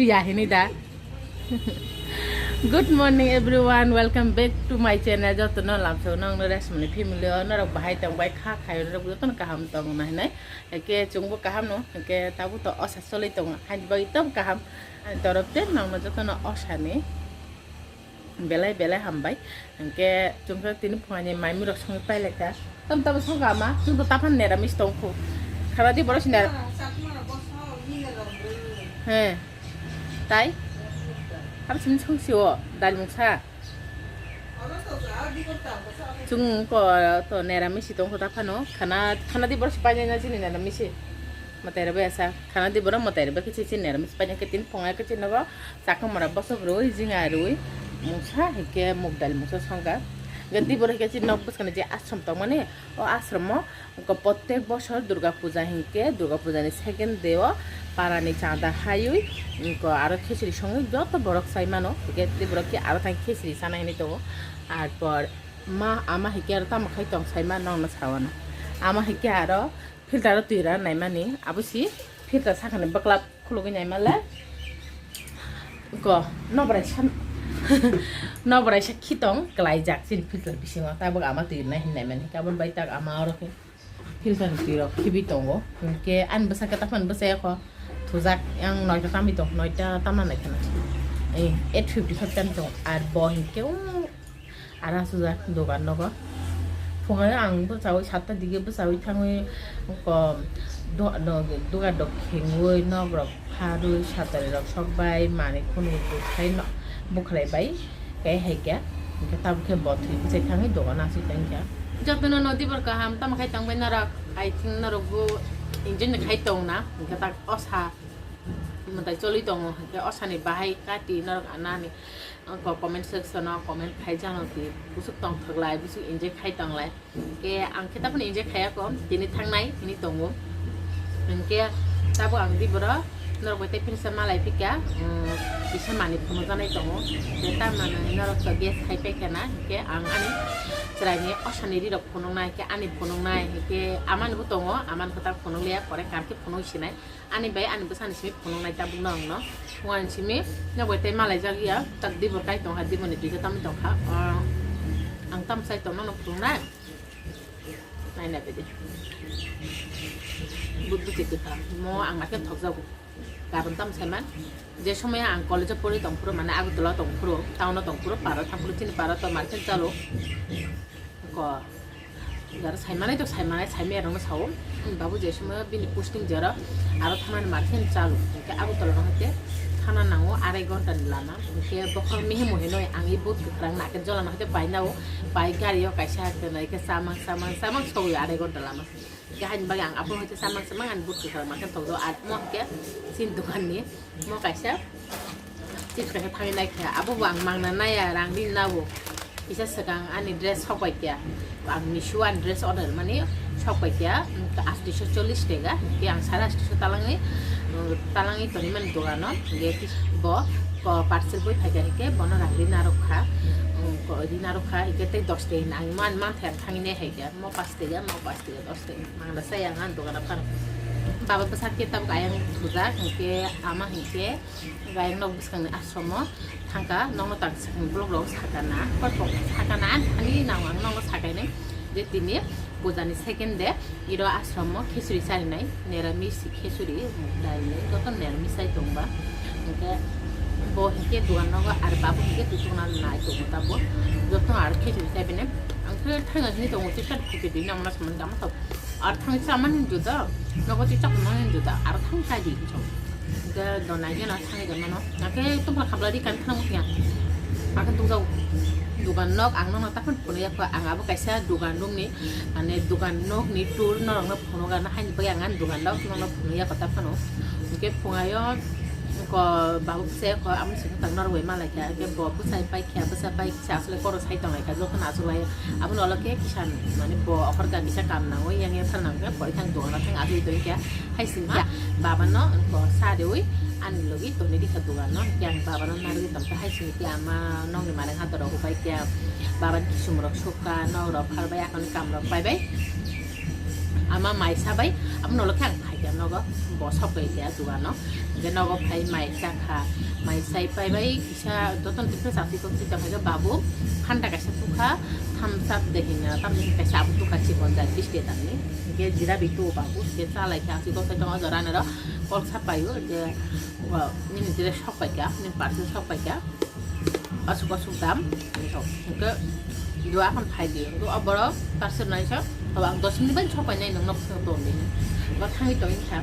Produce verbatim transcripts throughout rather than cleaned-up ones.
Ya hini da. Good morning everyone, welcome back to my channel. Joto no lamso nong no rest mani family o norok bahai tong bai kha khai norok joto no kaham tong na hinai. Eke chungbo kaham no, eke tabu to osa solai tong hain bai tam kaham. Ani torop te nong no joto no osa ni belai belai hambai. Hingke chwngkhe tini phunani maimui rok songwi pailai kha. Tam tamo songkha ama, chwngkhe taphan neramis tongkhu. Kharadi borok si ner-, he, tai? Abo simi songsi o, dal mungsa. Chwngko to neramis si tongkhu taphano. Khana, khana di borok si painai na chini neramis si. Mwtai rwbai asa khana di borok mwtai rwbai khe chichi neramis painai khe tini phungai khe chini nogo chakhamara bosok rwui jinga rwui mungsa hinkhe muk dal mungsa songkha. Hinkhe di borok hinkhe chini nok bwskangni je ashram tongmani o ashram o protek bosor Durga puja hinkhe Durga puja ni second day o para ni chanda hayui aro khichiri songwi joto borok sai mano hinkhe di borok khe aro thang khichiri sana hinwi tongo. Arpor ma ama hinkhe aro tamo khai tong sai ma nokno sawana ama hinkhe aro Filter o twi ra naimani, abo si filter sakani bwklap khulugwi naima le. Ko, nobrai sa, nobrai sa khitong kwlaijak chini filter bisingo, tabuk ama twi rwnai hinwi naimani. Kabon bai tak ama oro khe filter ni twi rok khibwi tongo. Hinkhe ani bwsa khe taphano bwsa yakho thujak, yang noita tamwi tong, noita tamna nai kheno. Eh, eight fifty five tamwi tong, ar bo hinkhe, um, Ara sujak dogan nogo. Phungai ang bwchaui satta dige bwchaui thangwi ko do-, do-, dogan rok khengwi nok rok pharwi satari rok sok bai manwi khunui bukhai no-, bukhlai bai kai hai khe. Hinkhe tabuk khe bo thwi bwchai thangwi dogan asui tang kha. Jotono nodi bor kaham tamo khai tong bai norok. I think norok bo enjoy no khai tong na. Hinkhe tak osa mwtai choli tongo. Hinkhe osani bahai kati norok anani. Ang ko comment section o comment khai jano ki busuk tong thaglai, busuk enjoy khai tonglai. Ke ang khe taphano enjoy khaya ko, tini thangnai hini tongo. Hingke tabuk ang di boro norok bai tei pinsa malai phika, um, kisa mani phunuk janai tongo. Ke ta mani norok to guess khai pai khana, ke ang ani chwraini osani ri rok phunuknai, ke ani phunuknai, ke amani bo tongo, amani kwtal phunuk liya, pore kar khe phunuk sinai. Ani bai ani bwsani simi phunuknai tabukno ang no. Phunukani simi nok bai tei malaijak ya. Tak dibor kai tongkha, dibor ni duita tamni tongkha. Ah, ang tamo sai tongno no phunuknai. Naina bidi. But buti kwkha. Mo ang nakhe thokjago. Gabon tamo saiman. Je somoya ang college o pori tongphuru, mane Agartala tongphuru, town o tongphuru, paro thangphuru, chini paro to market chalo. Ko, jara saimanai to saimanai, saimaya rokno sao. Babu je somoy bini posting jara, aro thangnani markhe chalo. Hinkhe Agartala rok hinkhe thangna nango arai ghonta ni lama. Hinkhe bokhorok mihimo hinoi ang i but kwkhwrang nakhe jola no hinkhe pai nao, pai gari o kaisa kwnai khe chamang, chamang, chamang sogwi arai ghonta lama. Hinkhe haini bagwi ang aphuru hinkhe chamang, chamang ani but kwkhwrang markhe tongdo. Ar mo hinkhe chini dokan ni. Mo kaisa chips kaisa thangwi naikha, abo bo ang mangna naiya, rang ri nao. Kisa swkang ani dress sok bai kha, ang Meesho ani dress order mani sok bai kha, mm, astiso chollish tega, hinkhe ang sare astiso talangwi, mm, talangwi tonwi mani dogano, hinkhe bo ko parcel boi phaikha, hinkhe bono rang ri narwkha, mm, ko ri narwkha, hinkhe tei dos tega hinwi ang man, man thang thangwi nai hai kha, mo pas tega, mo pas tega, dos tega, mangna saya ang ani dogano phano. Baba bwsa khe tabuk ayang thujak, hinkhe ama hinkhe. Gayang nok bwskangni ashromo thangkha, nokno tang swkang borok rok sakana, kotok sakana, ani thani nang ang nokno sakainai je tini pujani second day, iro ashromo khichuri charinai, neramis khichuri, dailni joto neramis chai tongba. Hinkhe bo hinkhe dogan nogo ar babu hinkhe tuitukna nai tongo tabo, joto ar khichuri chaibinai. Ang khe thaino hini tongo, tei pet phuti di nang mano samani tamo tok. Ar thangwi chamani juda, nogo tei chapmani juda, aro thangwi chai di hinwi song. Hingke donai geno thangwi rw mano. Hingke tongphla khabla ri kan khna mukhya. Akhe tungjago. Dogan nok ang nono takhon phunukya kho. Ang abo kaisa dogan rokni, mane dogan nokni tour norokno phunukna haini bagwi ang ani dogan rok nono phunukya kho takhano. Hingke phungayo ko babu bwsai kho, amoni simi tak norok bai malaikha. Hingke bo bwsai paikha, bwsa paikha aswk le koro sai tonglaikha. Jokhon aswk lai Abono ulo khe kisa, mane, bo okhorka kisa kam nangwi yang yang thar nangkhe pori thang dogan thang aswi tongkha. Hai singkha babano ko sa deui ani logi tongni dikha dogan no, yang babano narwi tongkha. Hai sini khe ama nokni manwi ha dorok upai khe babani kisum rok sukha, nok rok pharbai, akoni kam rok paibai. Ama mai sabai, amo nolo khe ang phaikha nogo, bo sokoi khe dugano. Hingke nogo phai mai chakha, mai sai pai bai kisa jotono tei phesa aswk kok chita phaikha babu, phanda kaisa tukha, thumbs up de hina, tamni kaisa abo tukha chikon jat bish taka ni. Hingke jira bi tu babu, hingke chalai khe aswk kok sai tongo jora nero, kok sa paio je, wa, nini dress sok paikha, nini parcel sok paikha. Asuk asuk dam, hingke dua akan phai di, hingke o borok parcel nai sa, abo ang dos minute bai sok pai nai nong nok sok tong di, ba thangwi tong kha,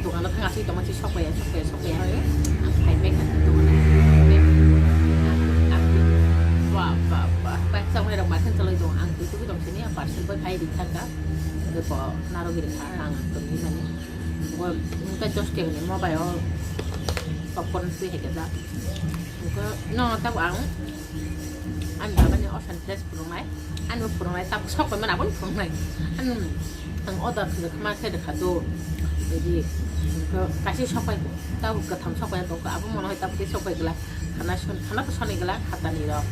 dogano thang asuk tong si sok pai, sok pai, sok pai, ang phai bai kha dogano, ba ba ba ba chawng rok ma khan chalai tong, ang twi twi tong sini parcel bai phai di thang kha, bo naro giri kha ang tong di mani, bo hingke dos taka ni mo bai o popcorn twi hai khe jak. Hingke no tabuk ang ani babani osan dress phunuknai, ani bo phunuknai, tabuk sok pai mani abono phunuknai. Ani, ang order khe khe ma khe rwkha do, ready. Hingke kaisa sok pai, tabuk kwtham sok pai tongkha, abo mano hai tabuk tei sok pai glak, khana son, khana to sonwi glak hatani rok.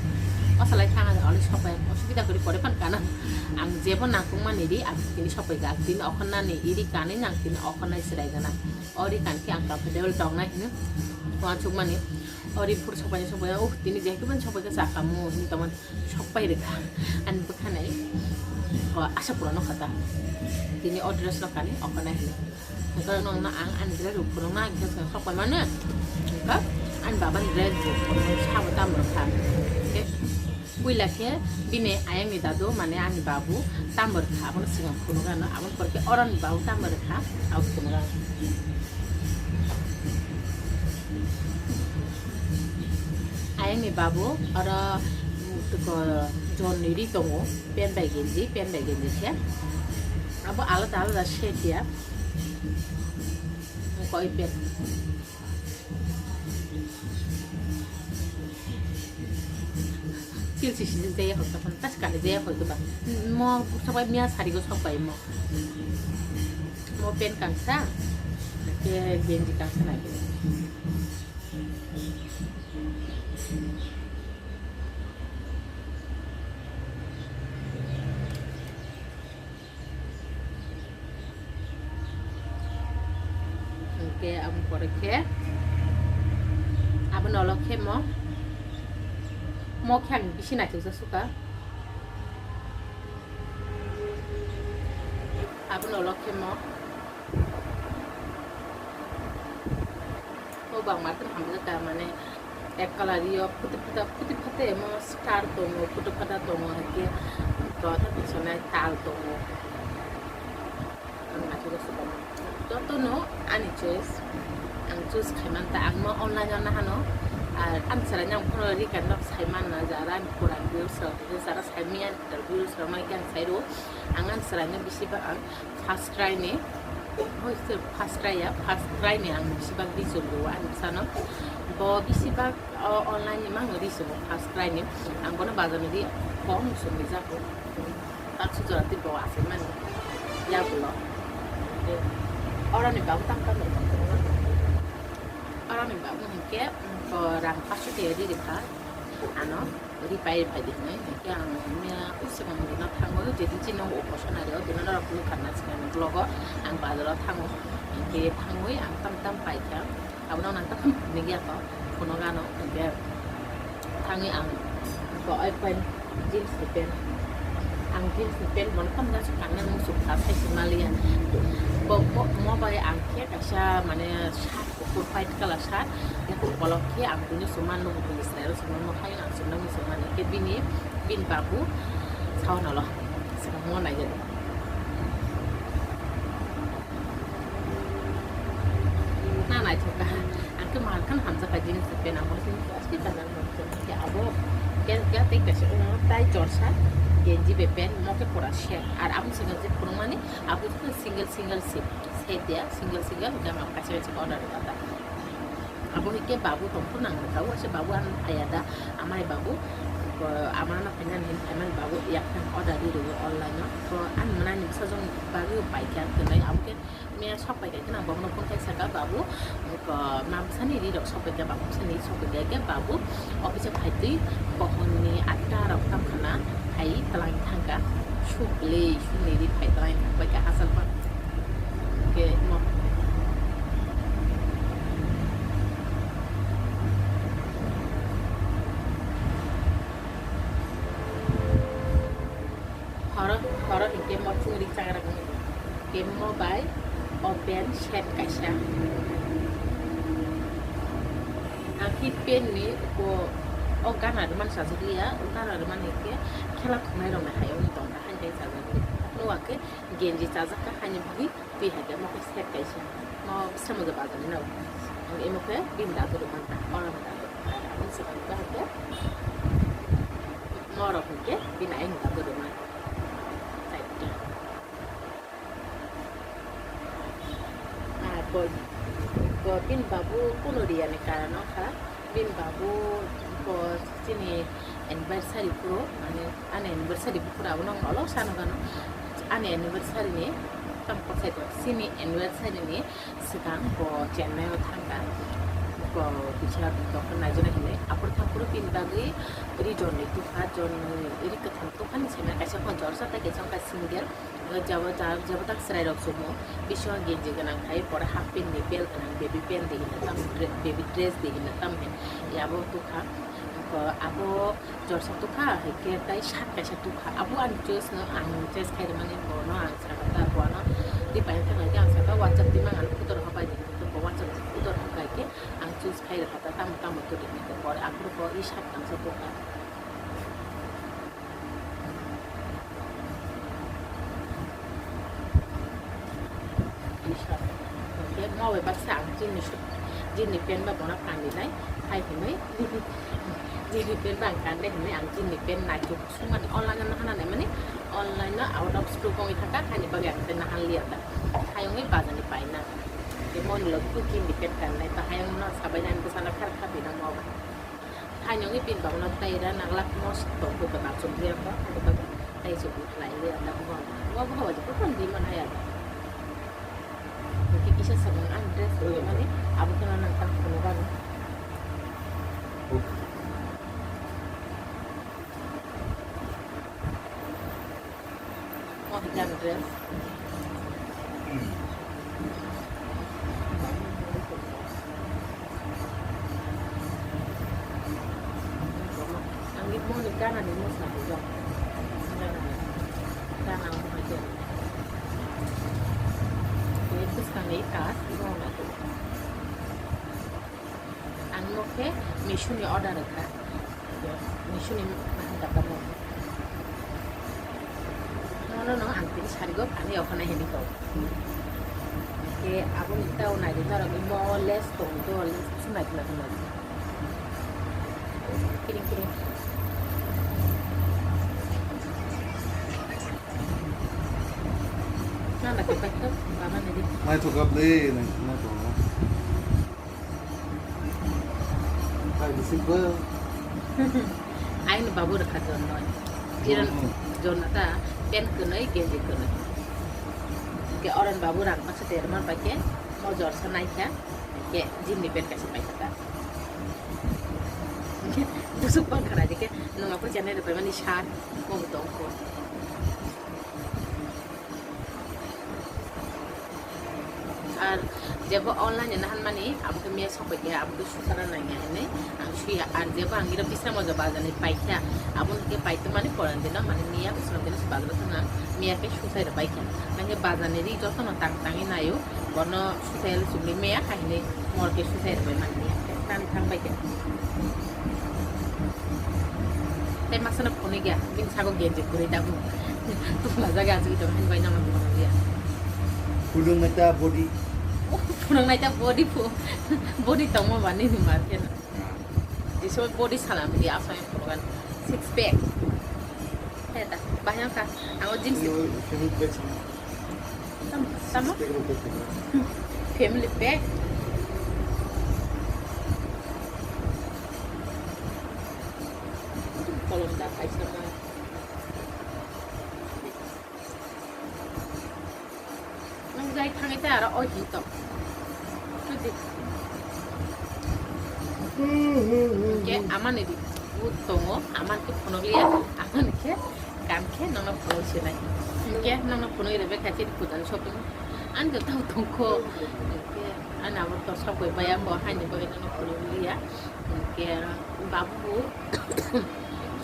O salai thang ani already sok pai, osubida kwrwi pore phan kana. Ang jebo nangkukmani ri, ang tini sok pai glak, tini okhornani iri kanwi nang tini okhornai chwrai gana. O ri kankhe ang comfortable tongnai hwnwi uansukmani. O ri phuru sokpaini sokpaiya, "Uh, tini jehetu bini sokpaikha chakhamu," hwnwi tongmani sokpai rwkha. Ani bwkhanai, o, asa purano khata. Tini o dress no kani, o khanai hwnwi. Hwnkhe nokno ang ani dress rok phunukna, ang khe sokpaimani. Hwnkhe ani babani dress rok phunuknai sabo tamo rwkha. Hwnkhe Puila khe bini ayangni dadu, mane ani babu tamo rwkha, abono swkang phunukgano, aboni pore khe oroni babu tamo rwkha, abo phunukgano. Ayangni babu oro, mm, toko jonni ri tongo, pant bai genji, pant bai genji khe. Abo alada alada set ya, koi pant. Sil si sijak jaya hoi tongkha, tas kani jaya hoi tongkha. Mo sok bai miya sari go sok bai mo. Mo pant kangsa, ke genji kangsa nai. Hwnkhe aboni pore khe abono ulo khe mo, mo khe ang bisi naithokjak sukha. Abono ulo khe mo. O bangma tei hamjak ka mane ek colour yo phuti phuta phuti phate emo star tongo, phuti phata tongo, hake to ta sonai tal tongo. Ang naithok se tongo. Jotono ani choice, ang choose khai man ta, ang no online o nahano. Ar ang chwrai nang phano ri kan nok sai man na, jara ang pura views rok, jara sai manya views rok mai kan sai ro. Ang ang chwrai no bisi ba ang first try ni, hoi se first try ya, first try ni ang bisi bak ri chum ro ang sano. Bo bisi bak o online ni mang ri chum first try ni. Ang bono bazar ni ri kok sum ri jako. Tak su jora tei bo asai mani ya bulo. Oro ni babu tam tam ri. Oro ni babu hwnkhe, mm, ko rang pasu te ri ri kha. Ano ri pai pai di hwnwi, hwnkhe ang miya usukmung dino thangwi, je din chini o opor sana rio, dino norok phunuk kha na swkang ni vlog o, ang bazar o thango, hwnkhe thangwi ang tam tam pai kha, abono nang tam tam phunuk ya kho, phunuk ano, hwnkhe thangwi ang bo oi pai jeans ni pant, ang jeans ni pant bono tam jak swkang nang musuk kha sai se maliya, bo mo bai ang khe kaisa mane shirt. Kuphur white colour shirt, yakung kolok khe ang tini suma nukgo bini style o suma nukha, ang suma nukgo suma ni khe bini, bini babu saunalo suma mo nai jani. Na naithok kha, ang khe mankhan hamjak kha jeans pant, ang bono sini aske colour nukha khe abo khe khe tei kaisa tai jorsa genji bai pant mo khe pura set, ar aboni swkang je phunukmani abo single single si. Side ya, single single, hingke ang kaisa kaisa order rwkha ta. Abo hingke babu tongphuru nang rwkha, o se babu ang aya da, amai babu, ko, ama no phainani hin phaimani babu, yak nang order ri rwo online o. Ko, ang mwnani bwsajwk bagwi pai kha, ang twnai, abo khe miya sok pai kha, kheno ang bono phone khai saka, "Babu, ko, ma bwsani ri rok sok pai kha, babu bwsani ri sok pai kha," khe babu office o phaitwi, pohorni atta rok tamo khna, Ai twlang thangka, suk le, suk le ri phai twlang thangbai ka hachal pa. Ke mo. Horo, horo hinkhe mo chwngri chagra wngwi. Ke mo bai open set kaisa. Ang khe pen ni ko o gana rwmani sajagya, o gana rwmani khe khela thwngnairokni hai wngwi tongkha, haini khe sajagya. Nokha khe genji chajakha, haini bwgwi twi hai khe mo khe set kaisa. Mo bwsa moja bazar ni nw. Ang emo khe bini dagwi rwmani ta, oro ni dagwi. Aboni swkang khe hai khe norok hinkhe bini ayang dagwi rwmani. Chaita. Ah, bo, bo bini babu kuno riyani karon wngkha, bini babu bo chini anniversary phuru, mane ani anniversary buphuru abono ang olo sano gano, ani anniversary ni, tamo kok sai tongo, chini anniversary ni swkang bo Chennai o thangkha, bo kisa doctor naijana hinwi, aphuru thaphuru bini bagwi ri jon ni tukha, jon ni ri kwthang tukhani simi kaisa phone jorsa tei kaisa wngkha single. Jabo ta, jabo ta chwrairok chumui, bisingo genji gwnang khai, pore half pant ni belt gwnang, baby pant de hinwi tamo, dre-, baby dress de hinwi tamo hai, abo tukha. Ko abo jorsa tukha, hai khe tai shirt kaisa tukha. Abo ani choice no, ang choice khai rwmani, bono ang sakha ta, bono twi paina thang khe ang sakha, WhatsApp twi mang, ang photo rok pai di, to bo WhatsApp photo rok pai khe ang choice khai rwkha ta, tamo tamo to de hinwi, pore aphuru bo i shirt tangsa tukha. Oke, mau bai baksa ang jeans, jeans ni pant ba bono kandinai, hai hinwi, jeans ni pant ba ang kandinai hinwi ang jeans ni pant naithok sumani online no hananai mani, online no out of stock wngwi thangkha, haini bagwi ang tei nahan liya ta, hai wngwi bazar ni paina. Tei moni logi jeans ni pant kandinai, ta hai wngno sabai nani bwsano khar kha pina mau bai. Thainwi bini bagwi no tai ra nang lak mosok tong khe ba chumli ya kho, abo bagwi tai chumli khlai ya ta bo. Bo bo hawa jikhe phone di man haya. Ki kisa sabang ang dress ko mane abo khana nang tak kono ba. Mohikam dress. Ang di mo ni gana ni mo sa ko. Gana ni. Gana mo ha ke. Ye bwskang ni kas mo na ko. Ang no khe Meesho ni order kha. Meesho ni maham kata mo. No, no, no, ang tini sari go, ani okhana hini ko. Ke abo ni tao nai do, taro ni mo less to, to less, su nai kna kna. Kiring, kiring. Na, na, ke pakai, baba ni di. Nai to gap de, nai, nai to. Hai, bisi bo. Aini babu rwkha jon noi. Jiran jon ta pen kwnwi, genji kwnwi. Ke oran babu rang baksa derma bai ke mo jorsa naikha. Ke jeans ni pant kaisa paikha ta. Busuk bang khara dike nung apo channel bai mani sar mo tong ko. Ar jebo online na hanmani, abo khe miya sokbai khe, abo khe susana nangya hinwi ang suya. Ar jebo ang ira bisra moja bazar ni paikha, abo khe paito mani poran dino, mani miya bisra dino bazar thangna miya khe susai rw paikha. Nangkhe bazar ni ri jotono tang tangwi naio, bono susai rw chumli miya, hai hinwi mor khe susai rw bai mani miya khe tan thang bai khe. Tei masana phunui gya, bini sago genji kwrwi dabu. Tupla jaga aswk tong, haini bai nangma phunuk ya. Phunuknai ta body. Phunuknai ta body phu. Body tongma ba nini mar khe. Jisoi body salam di asai phunuk an. Six pack. He ta, bahai ang ka. Ang o jeans. Phunuk, phunuk bai sama. Tam-, tamo? Family pack. Kolom da kaisa ma. Nung jai thangwi ta aro oi hi to. Twi di. Ke amani di. Tongo, aman khe phunukliya, aman khe kan khe nono phunuk sinai. Hinkhe nono phunuk rwbaikha chini puja ni shopping. Ani jotao tongkho. Hinkhe ani abo to sokbai baya kho, haini bagwi nono phunukliya. Hinkhe babu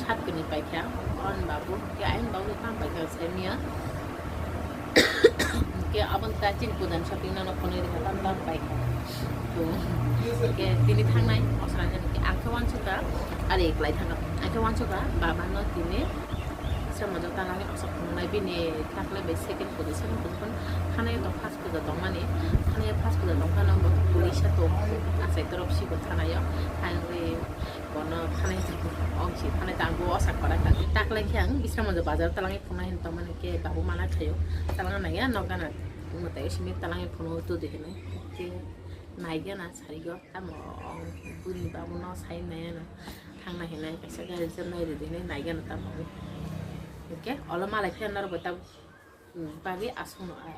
satgwini paikha, ani babu, hinkhe ani babu tamo paikha semiya. Hinkhe aboni ta chini puja ni shopping nono phunuk rwkha, tamo tamo paikha. To, hinkhe tini thangnai, osra hinkhe ang khe uansukha, ari eklai thangkha. Ang khe uansukha, baba no tini Bisramajao talangwi aswk phunuknai, bini taklai bai second puja, second puja phano thani to first puja tongmani, thani first puja tongphano bo puri sa to achai torok sibo thanaio, thangwi bono thani ong si thani tangbo osak para kha. Taklai khe ang Bisramajao bazar talangwi phunuknai hinwi tongmani khe babu mana khaio, talangna nangya nok gana mwtai simi talangwi phunuk tudi hinwi khe naigana sarigo tamo buni babu no sai naiya no. Thangna hinwi kaisa gari se nai rwdi hinwi naigana tamo. Hinkhe olo malai phiya norok bo tabuk bagwi aswkno ai.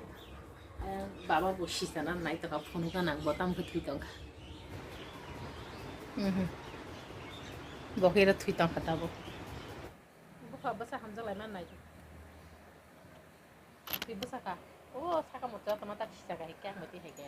Ai baba bo sisana nai tongkha phunuk gana bo tamo khe thwi tongkha. Mhm. Bo khe ro thwi tongkha tabuk. Bupha bwsa hamjak lai man nai. Twi bwsakha. O saka mocha tama ta sisaka hai khe ang mati hai khe.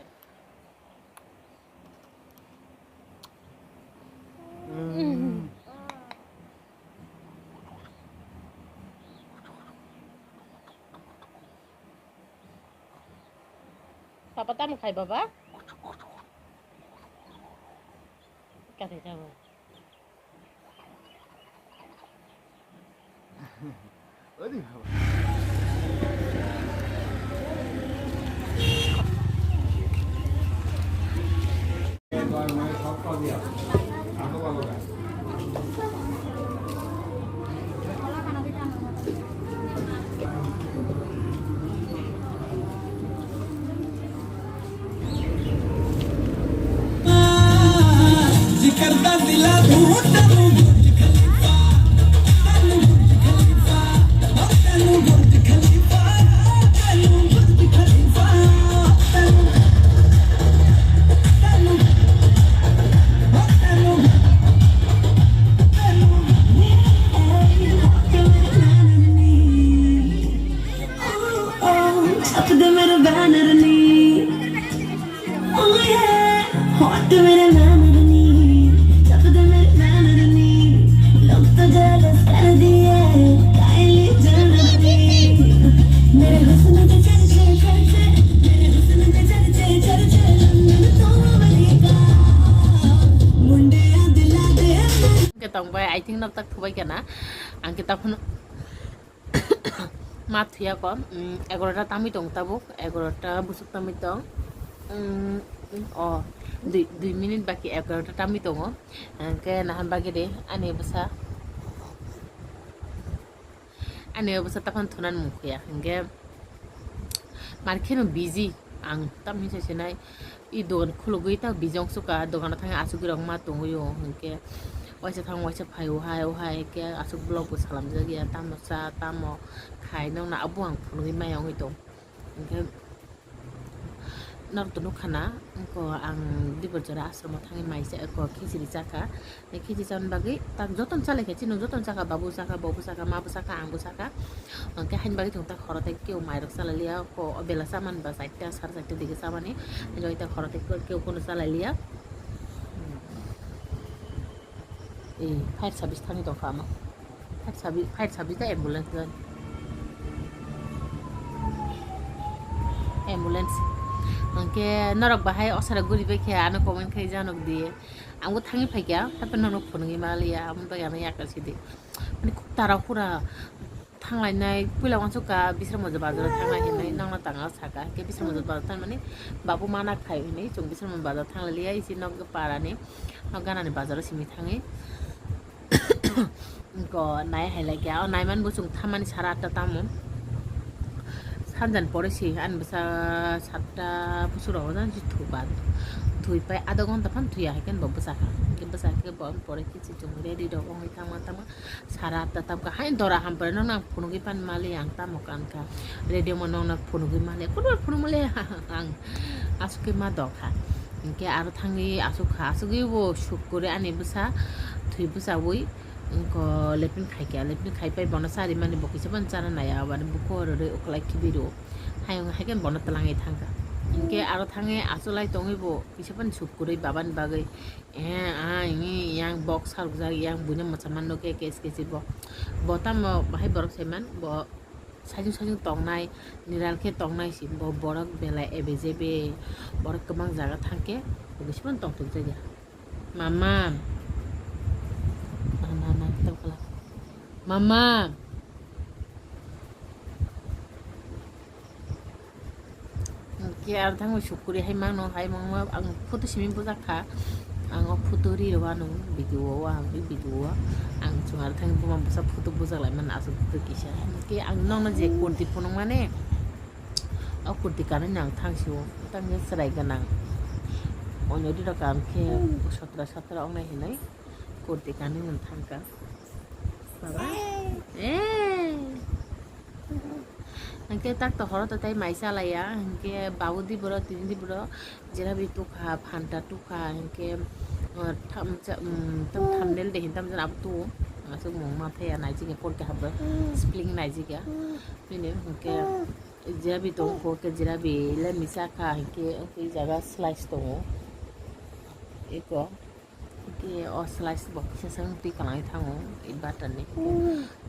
Papa tamo khai baba? Kathai jabo. Hwnkhe tongbai, I think nok tak thubai kana. Ang khe taphano ma thuya ko, mm, egarota tamwi tong tabuk, egarota busuk tamwi tong. Mm, o, dui, dui minute baki egarota tamwi tongo. Hwnkhe nahan bagwi de ani bwsa, ani bwsa taphano thunan mung khuya. Hwnkhe mar kheno busy ang tamni se sinai. I dogan khulugwi ta bijong suka, dogano thangwi asugwi rok ma tongwi o, hinkhe waisa thang waisa phai o hai, o hai khe asuk vlog bo salamjak ya, tamo cha tamo khai nokna abo ang phunugwi maya wngwi tong. Hinkhe norok to nukha na, wngkha ang Dibor jora ashram o thangwi mai cha, khichiri chakha. Khichi chabani bagwi tak jotono chalaikha, chini jotono chakha, babu chakha, bobo chakha, mabo chakha, angbo chakha. Hwnkhe haini bagwi chwng tak khoro tei kebo mairok chalailiya, o bela chamani ba charta, sare charta digi chamani. Haini bagwi tak khoro tei kebo kono chalailiya. Ee, fire service thangwi tongkha omo. Fire service, fire service tei ambulance gari. Ambulance. Hwnkhe norok bahai osara guribaikha ano comment khai janok di. Angbo thangwi phaikha, hapheno nono phunugwi maliya, aboni bagwi ano yakar sidi. Mani khub tara khura thanglainai, puila uansukha Bisramajao bazaro thanglai hinwi, nokno tanga saka, khe Bisramajao bazaro thangmani babu mana khai hinwi, chwng Bisramajao bazaro thanglailiya, isi nok parani, nok ganani bazaro simi thangwi. Go nai hai lai khe, o nai man bo chwng thammani sara atta tamo. Sanjan pore se ani bwsa satta bwswk rok jani se thuba. Thwi pai adha ghonta phano thwiya hai khe bo bwsa kha. Hinkhe bwsa khe bo pore khe se chwng ready rok wngwi thangma thangma sara atta tam kha. Hai dora ham pore no nang phunugwi pan mali ang tamo kan kha. Ready mo nong nang phunugwi mali. Kotor phunuk mali ang aswk khe ma dok kha. Hinkhe aro thangwi aswk kha. Aswkwi bo suk kwrwi ani bwsa thwi bwsa wi. Wngkha lepin khaikha, lepin khaipai bono charimani bo kisa phano chana naiya, aboni bukhuk rwrwi ukulai khibi rwo. Hayung haikhe bono twlangwi thangkha. Hinkhe aro thangwi achulai tongwi bo kisa phano suk kwrwi babani bagwi. Eh, ah, ini yang box sarukjak, yang buino mwchaman nukhe kes kesi bo. Bo tamo bahai borok saiman, bo sajung sajung tongnai, niral khe tongnai si bo borok belai ebe jebe, borok kwbang jaga thangkhe bo kisa phano tongthokjakya. Mama. Mama, mama, tamo kala. Mama. Hwnkhe aro thangwi sukuri hai mano, hai mangma ang photo simi bujak kha. Ang o photo ri rw ano video o, ang ri video o. Ang chwng aro thangwi buma bwsa photo bujak lai mano aswk bwtwi kisa. Hwnkhe ang nokno je kurti phunukmani, o kurti kanwi no ang thang sio. Tamo chwrai gwnang. Onyo ri rok kaham khe satra satra wngnai hinwi kurti kanwi no thangkha. Baba. Eh. Hwnkhe tak to horo to tai mai chalaiya, hwnkhe babu di boro, tini di boro, jerabi tukha, phanta tukha, hwnkhe, uh, tham cha-, um, tam thumbnail de hintam jana abo tu, aswk mung ma thaya naijikya, porke habra spling naijikya, bini hwnkhe jerabi tongo, porke jerabi le misa kha, hwnkhe, hwnkhe jaga slice tongo, eko. Hwnkhe o slice bo kisa sak twi kwlangwi thango, i butter ni.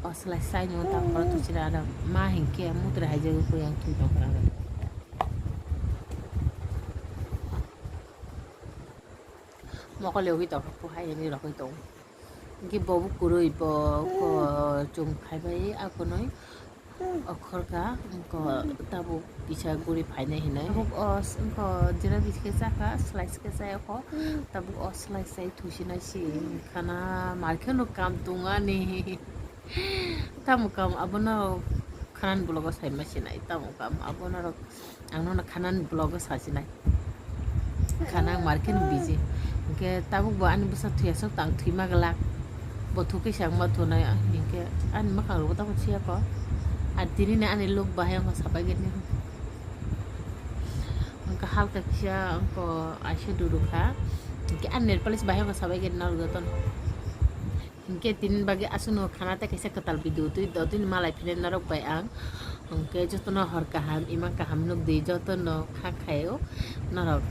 O slice saino ta khoro tuchira ada ma hinkhe mutre haijagwi kuyang twi tongkha. Mokol yogwi tongkha, kuhai hinwi rokwi tongo. Hwnkhe bo bo kwrwi bo ko chwng khaibai akonwi. Okhorka, wngkha tabuk kisa guri phainai hinwi. Tabuk o, wngkha jera biskhe chakha, slice khe chayakho. Tabuk o slice chai thusinai si khana, markhe no kam tongani. Tamo kam abono khanani vlog o saima sinai, tamo kam abono rok. Ang nono khanani vlog o sasinai. Khana ang market busy. Hwnkhe tabuk bo ani bwsa thwiya sok tang thwima glak. Bo thukhe se ang ma thunai, hwnkhe ani mwkhang rogo tamo siya ko. Ar tini ni ani look bahai wngkha sabai gini. Wngkha halka kisa wngkha aise dudukha. Hwnkhe ani nail polish bahai wngkha sabai gini narwk jotono. Hinkhe tini bagwi aswkno khana tei kaisa kwtal video twi dotwini malai philai norok bai ang. Hinkhe jotono hor kaham, ima kaham nukdi, jotono kha khaio norok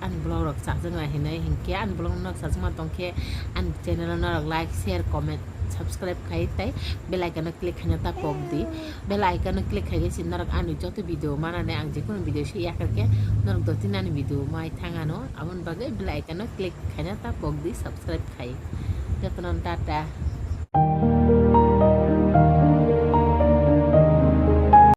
ani vlog rok chajak nai hinwi. Hinkhe ani vlog norok chajakma tongkhe ani channel o norok like, share, comment, subscribe khai tei bell icon o click khaina ta pokdi. Bell icon o click khaigwi si norok ani joto video manani ang jekunu video se yakarkhe norok dotwini ani video mai thangano. Aboni bagwi bell icon o click khaina ta pokdi, subscribe khai. Jotono tata.